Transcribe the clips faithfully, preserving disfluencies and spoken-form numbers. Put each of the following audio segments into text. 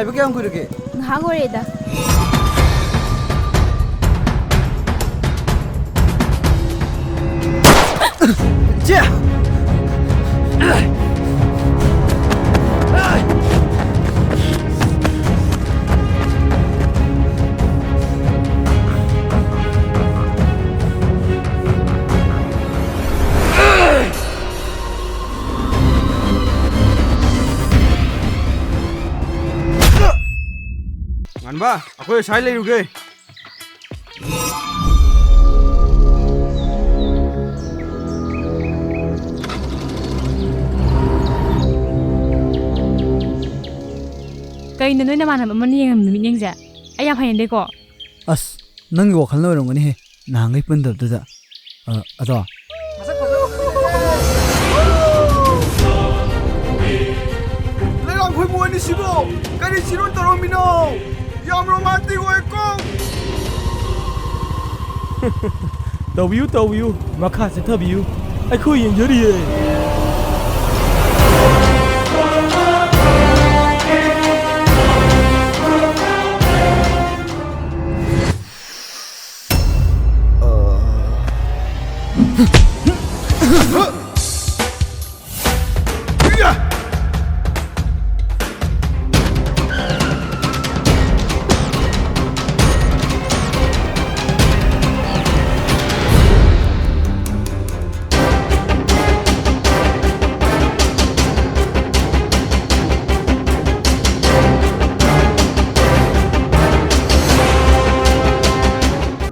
ꯂꯩꯕ ꯀꯌꯥꯝ ꯀꯨꯏꯔꯒꯦ? ꯉꯥꯏꯍꯥꯛ ꯑꯣꯏꯔꯦꯗ꯫ ꯏꯆꯦ! ꯉꯥꯟꯕ, ꯑꯩꯈꯣꯏ ꯑꯁ꯭ꯋꯥꯏ ꯂꯩꯔꯨꯒꯦ꯫ ꯀꯩꯅꯣ ꯅꯣꯏ ꯅꯃꯥꯟꯅꯕ ꯑꯃꯅ ꯌꯦꯡꯉꯝꯃꯤꯕ ꯃꯤꯠꯌꯦꯡꯁꯦ? ꯑꯩ ꯌꯥꯝ ꯍꯩꯅꯗꯦꯀꯣ꯫ ꯑꯁ, ꯅꯪꯒꯤ ꯋꯥꯈꯜꯅ ꯑꯣꯏꯔꯝꯒꯅꯤꯍꯦ, ꯅꯍꯥꯟꯈꯩ ꯄꯨꯟꯗꯕꯗꯨꯗ꯫ ꯑ, ꯑꯗꯣ꯫ ꯂꯩꯔꯥꯡ ꯈꯣꯏꯃꯨ ꯑꯅꯤꯁꯤꯕꯣ? ꯀꯔꯤ ꯆꯤꯔꯣꯟ ꯇꯧꯔꯝꯃꯤꯅꯣ? ꯌꯥꯝ ꯔꯣꯃꯥꯟꯇꯤꯛ ꯑꯣꯏꯀꯣ꯫ ꯇꯧꯕꯤꯌꯨ, ꯇꯧꯕꯤꯌꯨ, ꯃꯈꯥ ꯆꯠꯊꯕꯤꯌꯨ, ꯑꯩꯈꯣꯏ ꯌꯦꯡꯖꯔꯤꯌꯦ꯫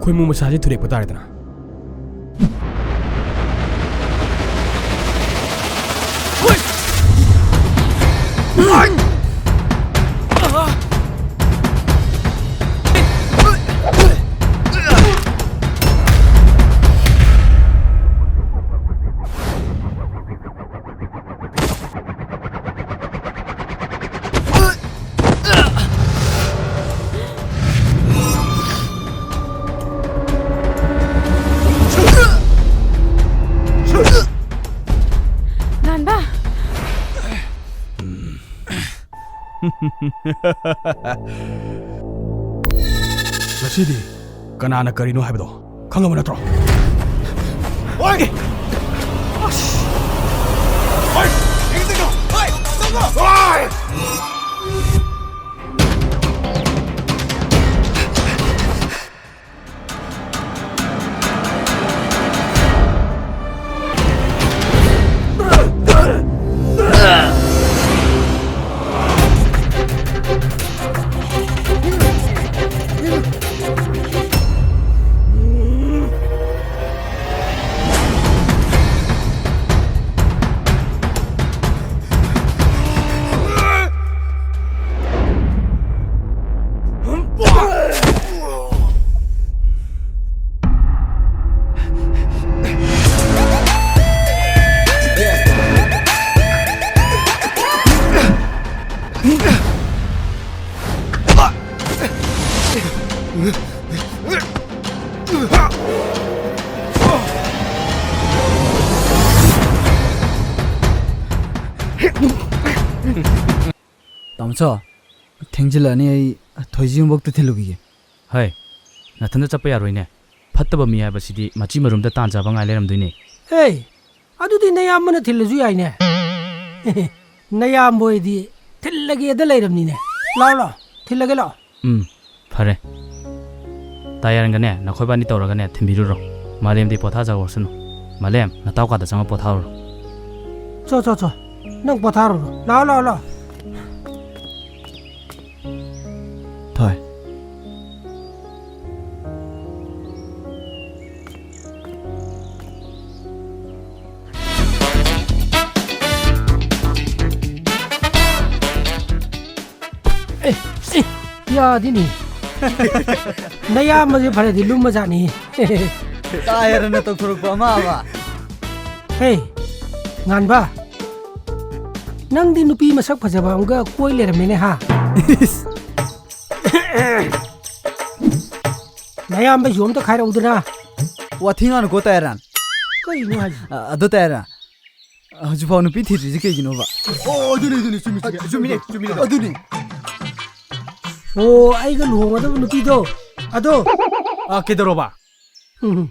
ꯈꯣꯏꯃꯨ ꯃꯁꯥꯁꯦ ꯊꯨꯔꯦꯛꯄ ꯇꯥꯔꯦꯗꯅ꯫ ꯉꯥꯟꯕ! ꯉꯁꯤꯗꯤ ꯀꯅꯥꯅ ꯀꯔꯤꯅꯣ ꯍꯥꯏꯕꯗꯣ ꯈꯪꯉꯕ ꯅꯠꯇ꯭ꯔꯣ? ꯇꯥꯃꯣꯆꯧ, ꯊꯦꯡꯖꯤꯜꯂꯛꯑꯅꯤ, ꯑꯩ ꯊꯣꯏꯖꯤꯡꯕꯣꯛꯇ ꯊꯤꯜꯂꯨꯈꯤꯒꯦ꯫ ꯍꯩ, ꯅꯊꯟꯗ ꯆꯠꯄ ꯌꯥꯔꯣꯏꯅꯦ꯫ ꯐꯠꯇꯕ ꯃꯤ ꯍꯥꯏꯕꯁꯤꯗꯤ ꯃꯆꯤ ꯃꯔꯨꯝꯗ ꯇꯥꯟ ꯆꯥꯕ ꯉꯥꯏ ꯂꯩꯔꯝꯗꯣꯏꯅꯦ꯫ ꯍꯦ, ꯑꯗꯨꯗꯤ ꯅꯌꯥꯝꯕꯅ ꯊꯤꯜꯂꯁꯨ ꯌꯥꯏꯅꯦ꯫ ꯅꯌꯥꯝꯕ ꯍꯣꯏꯗꯤ ꯊꯤꯜꯂꯒꯦꯗ ꯂꯩꯔꯕꯅꯤꯅꯦ꯫ ꯂꯥꯛꯑꯣ, ꯂꯥꯛꯑꯣ, ꯊꯤꯜꯂꯒꯦ ꯂꯥꯛꯑꯣ꯫ ꯎꯝ, ꯐꯔꯦ꯫ ꯇꯥꯌꯥꯔꯟꯒꯅꯦ, ꯅꯈꯣꯏꯕꯥꯅꯤ ꯇꯧꯔꯒꯅꯦ, ꯊꯤꯟꯕꯤꯔꯨꯔꯣ꯫ ꯃꯥꯂꯦꯝꯗꯤ ꯄꯣꯊꯥꯖꯍꯧꯔꯁꯅꯨ꯫ ꯃꯥꯂꯦꯝ, ꯅꯇꯥꯎ ꯀꯥꯗ ꯆꯪꯉ ꯄꯣꯊꯥꯔꯨꯔꯣ꯫ ꯆꯣ, ꯆꯣ, ꯆꯣ꯫ ꯅꯪ ꯄꯣꯊꯥꯔꯨꯔꯣ꯫ ꯂꯥꯛꯑꯣ, ꯂꯥꯛꯑꯣ, ꯂꯥꯛꯑꯣ꯫ ꯊꯣꯏ꯫ ꯑꯦ, ꯑꯦ, ꯌꯥꯗꯦꯅꯦ꯫ ꯅꯌꯥꯝꯕꯁꯦ ꯐꯔꯗꯤ ꯂꯨꯝꯕꯖꯥꯠꯅꯤ꯫ ꯇꯥꯌꯔꯅ ꯇꯧꯊꯣꯔꯛꯄ ꯑꯃ ꯑꯃ꯫ ꯍꯦ, ꯉꯥꯟꯕ, ꯅꯪꯗꯤ ꯅꯨꯄꯤ ꯃꯁꯛ ꯐꯖꯕ ꯑꯃꯒ ꯀꯣꯏ ꯂꯩꯔꯝꯃꯦꯅꯦ ꯍꯥ? ꯅꯌꯥꯝꯕꯁꯨ ꯑꯝꯇ ꯈꯥꯏꯔꯛꯎꯗꯅ꯫ ꯋꯥꯊꯤ ꯉꯥꯡꯅꯨꯀꯣ ꯇꯥꯌꯔꯟ꯫ ꯀꯩꯅꯣ ꯍꯥꯏꯁꯦ? ꯑ, ꯑꯗꯣ ꯇꯥꯌꯔꯟ, ꯑ, ꯍꯧꯖꯤꯛꯐꯥꯎ ꯅꯨꯄꯤ ꯊꯤꯗ꯭ꯔꯤꯁꯦ ꯀꯩꯒꯤꯅꯣꯕ? ꯑꯣ, ꯑꯗꯨꯅꯦ, ꯑꯗꯨꯅꯦ, ꯆꯨꯝꯃꯤ, ꯆꯨꯝꯃꯤ, ꯆꯨꯝꯃꯤꯅꯦ, ꯆꯨꯝꯃꯤꯅꯦ꯫ ꯑꯗꯨꯅꯦ꯫ ꯑꯣ, ꯑꯩꯒ ꯂꯨꯍꯣꯡꯒꯗꯕ ꯅꯨꯄꯤꯗꯣ, ꯑꯗꯣ꯫ ꯑ, ꯀꯩꯗꯧꯔꯕ? ꯎꯝ꯫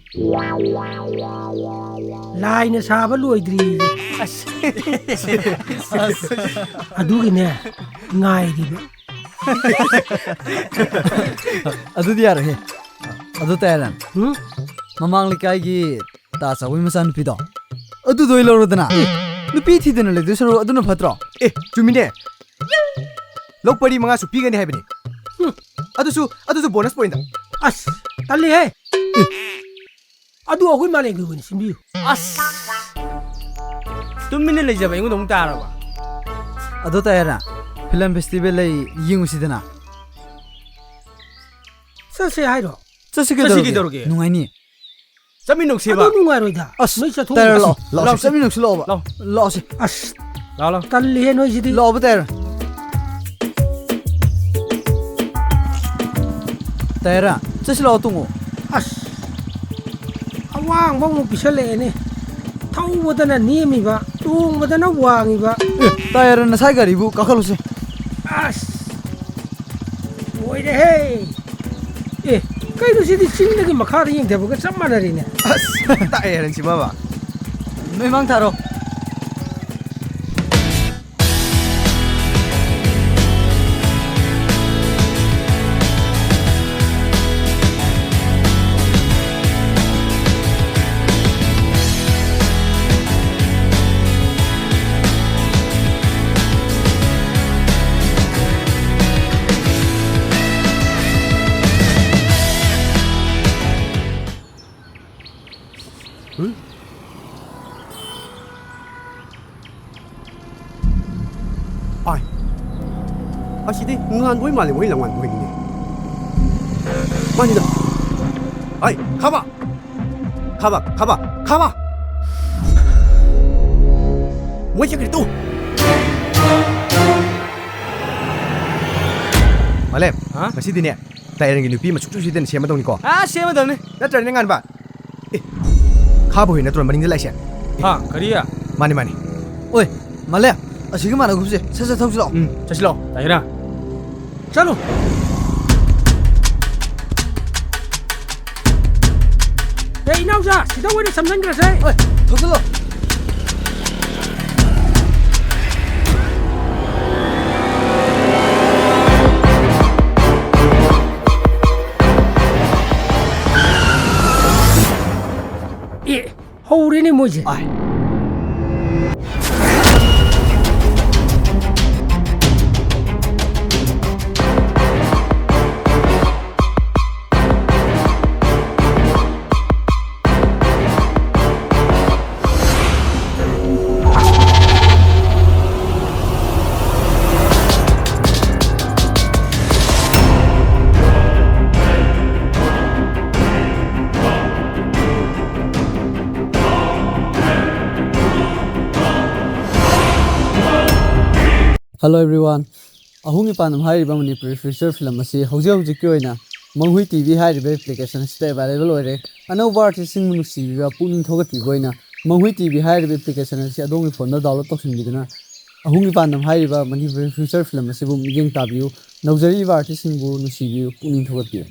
ꯂꯥꯏꯅ ꯁꯥꯕ ꯂꯣꯏꯗ꯭ꯔꯤ꯫ ꯑꯁ꯫ ꯑꯗꯨꯒꯤꯅꯦ, ꯉꯥꯏꯔꯤꯕ꯫ ꯑꯗꯨꯗꯤ ꯌꯥꯔꯣꯏꯍꯦ꯫ ꯑꯗꯨ ꯇꯌꯥꯔꯟ꯫ ꯎꯝ? ꯃꯃꯥꯡ ꯂꯩꯀꯥꯏꯒꯤ ꯇꯥ ꯆꯥꯎꯕꯒꯤ ꯃꯆꯥꯅꯨꯄꯤꯗꯣ, ꯑꯗꯨꯗꯣ ꯑꯣꯏ ꯂꯧꯔꯣꯗꯅ꯫ ꯅꯨꯄꯤ ꯊꯤꯗꯅ ꯂꯩꯗꯣꯏ ꯁꯔꯨꯛ ꯑꯗꯨꯅ ꯐꯠꯇ꯭ꯔꯣ? ꯑꯦ, ꯆꯨꯝꯃꯤꯅꯦ꯫ ꯂꯧ ꯄꯔꯤ ꯃꯉꯥꯁꯨ ꯄꯤꯒꯅꯤ ꯍꯥꯏꯕꯅꯤ꯫ ꯍꯨꯝ꯫ ꯑꯗꯨꯁꯨ, ꯑꯗꯨꯁꯨ bonus point꯫ ꯑꯁ, ꯇꯜꯂꯤꯍꯦ꯫ ꯑꯗꯨ ꯑꯩꯈꯣꯏ ꯃꯥꯂꯦꯝꯒꯤ ꯑꯣꯏꯅ ꯁꯤꯟꯕꯤꯌꯨ꯫ ꯑꯁ! ꯇꯨꯃꯤꯟꯅ ꯂꯩꯖꯕ ꯑꯩꯉꯣꯟꯗ ꯑꯃꯨꯛ ꯇꯥꯔꯕ? ꯑꯗꯣ ꯇꯌꯥꯔ, film festival ꯂꯩ, ꯌꯦꯡꯉꯨꯁꯤꯗꯅ꯫ ꯆꯠꯁꯦ ꯍꯥꯏꯔꯣ? ꯆꯠꯁꯤ ꯆꯠꯁꯤ ꯀꯩꯗꯧꯔꯒꯦ? ꯀꯩꯗꯧꯔꯒꯦ? ꯅꯨꯡꯉꯥꯏꯅꯤ꯫ ꯆꯠꯃꯤꯟꯅꯧꯁꯦꯕ꯫ ꯑꯗꯨ ꯅꯨꯡꯉꯥꯏꯔꯣꯏꯗ꯫ ꯑꯁ, ꯅꯣꯏ ꯆꯠꯊꯣꯛꯎ꯫ ꯇꯌꯥꯔ ꯂꯥꯛꯑꯣ, ꯂꯥꯛꯑꯣ, ꯂꯥꯛꯑꯣꯁꯦ꯫ ꯆꯠꯃꯤꯟꯅꯧꯁꯤ ꯂꯥꯛꯑꯣꯕ꯫ ꯂꯥꯛꯑꯣ꯫ ꯂꯥꯛꯑꯣꯁꯦ꯫ ꯑꯁ, ꯂꯥꯛꯑꯣ, ꯂꯥꯛꯑꯣ꯫ ꯇꯜꯂꯤꯍꯦ ꯅꯣꯏꯁꯤꯗꯤ꯫ ꯂꯥꯛꯑꯣꯕ ꯇꯌꯥꯔ꯫ ꯇꯌꯥꯔ, ꯆꯠꯁꯤ ꯂꯥꯛꯑꯣ ꯇꯣꯡꯉꯣ꯫ ꯑꯁ, ꯑꯋꯥꯡꯕ ꯑꯃꯨꯛ ꯄꯤꯁꯜꯂꯛꯑꯦꯅꯦ꯫ ꯊꯧꯕꯗꯅ ꯅꯦꯝꯃꯤꯕ, ꯇꯣꯡꯕꯗꯅ ꯋꯥꯡꯉꯤꯕ꯫ ꯑꯦ, ꯇꯌꯥꯔ ꯅꯁꯥꯏ ꯒꯥꯔꯤꯕꯨ ꯀꯥꯈꯠꯂꯨꯁꯦ꯫ ꯑꯁ, ꯂꯣꯏꯔꯦꯍꯦ꯫ ꯑꯦ, ꯀꯩꯅꯣ ꯁꯤꯗꯤ ꯆꯤꯡꯗꯒꯤ ꯃꯈꯥꯗ ꯌꯦꯡꯊꯕꯒ ꯆꯞ ꯃꯥꯟꯅꯔꯦꯅꯦ꯫ ꯑꯁ, ꯇꯥꯛꯑꯦ ꯔꯟꯁꯤꯃꯥꯕ꯫ ꯅꯣꯏ ꯃꯥꯡ ꯊꯥꯔꯣ꯫ ꯑꯥꯏ꯫ ꯑꯁꯤꯗꯤ ꯉꯥꯟꯕꯣꯏ ꯃꯥꯜꯂꯤ, ꯃꯣꯏ ꯂꯝꯉꯥꯟꯕꯣꯏꯅꯤꯅꯦ꯫ ꯃꯥꯅꯤꯗ꯫ ꯑꯥꯏ, ꯈꯥꯕ! ꯈꯥꯕ, ꯈꯥꯕ, ꯈꯥꯕ! ꯃꯣꯏ ꯆꯠꯈ꯭ꯔꯦ ꯇꯨ! ꯃꯥꯂꯦꯝ, ꯍꯥ? ꯉꯁꯤꯗꯤꯅꯦ, ꯇꯥꯏꯔꯟꯒꯤ ꯅꯨꯄꯤ ꯑꯃ ꯁꯨꯡꯁꯣꯏ ꯁꯣꯏꯗꯅ ꯁꯦꯝꯃꯗꯧꯅꯤꯀꯣ꯫ ꯑꯥ, ꯁꯦꯝꯃꯗꯧꯅꯤ꯫ ꯅꯠꯇ꯭ꯔꯅꯦ, ꯉꯥꯟꯕ? ꯑꯦ, ꯈꯥꯕ ꯍꯣꯏ ꯅꯠꯇ꯭ꯔꯣ ꯃꯅꯤꯡꯗ ꯂꯥꯛꯏꯁꯦ? ꯑꯦ, ꯍꯥ, ꯀꯔꯤ? ꯃꯥꯅꯤ, ꯃꯥꯅꯤ꯫ ꯑꯣꯏ, ꯃꯥꯂꯦ, ꯑꯁꯤꯒꯤ ꯃꯥꯅ ꯒ꯭ꯔꯨꯞꯁꯦ ꯁꯠ ꯁꯠ ꯊꯧꯁꯤ ꯂꯥꯛꯑꯣ꯫ ꯎꯝ, ꯆꯠꯁꯤ ꯂꯥꯛꯑꯣ, ꯇꯥꯍꯤꯔꯥ꯫ ꯆꯠꯂꯣ꯫ ꯑꯦ, ꯏꯅꯥꯎꯆꯥ, ꯁꯤꯗ ꯑꯣꯏꯅ ꯁꯝꯖꯟꯈ꯭ꯔꯁꯦ꯫ ꯑꯣꯏ, ꯊꯧꯁꯤꯜꯂꯣ꯫ ꯑꯦ, ꯍꯧꯔꯦꯅꯦ ꯃꯣꯏꯁꯦ꯫ ꯑꯥꯏ꯫ Hello everyone, ꯑꯍꯨꯝꯒꯤ ꯄꯥꯟꯗꯝ ꯍꯥꯏꯔꯤꯕ ꯃꯅꯤꯄꯨꯔꯤ feature film ꯑꯁꯤ ꯍꯧꯖꯤꯛ ꯍꯧꯖꯤꯛꯀꯤ ꯑꯣꯏꯅ ꯃꯪꯍꯨꯏ ꯇꯤ ꯚꯤ ꯍꯥꯏꯔꯤꯕ application ꯑꯁꯤꯗ available ꯑꯣꯏꯔꯦ꯫ ꯑꯅꯧꯕ artistꯁꯤꯡꯕꯨ ꯅꯨꯡꯁꯤꯕꯤꯕ, ꯄꯨꯛꯅꯤꯡ ꯊꯧꯒꯠꯄꯤꯕ ꯑꯣꯏꯅ ꯃꯪꯍꯨꯏ ꯇꯤ ꯚꯤ ꯍꯥꯏꯔꯤꯕ application ꯑꯁꯤ ꯑꯗꯣꯝꯒꯤ phoneꯗ download ꯇꯧꯁꯤꯟꯕꯤꯗꯨꯅ ꯑꯍꯨꯝꯒꯤ ꯄꯥꯟꯗꯝ ꯍꯥꯏꯔꯤꯕ ꯃꯅꯤꯄꯨꯔꯤ feature film ꯑꯁꯤꯕꯨ ꯃꯤꯠꯌꯦꯡ ꯇꯥꯕꯤꯌꯨ꯫ ꯅꯧꯖꯔꯛꯏꯕ artistꯁꯤꯡꯕꯨ ꯅꯨꯡꯁꯤꯕꯤꯌꯨ, ꯄꯨꯛꯅꯤꯡ ꯊꯧꯒꯠꯄꯤꯌꯨ꯫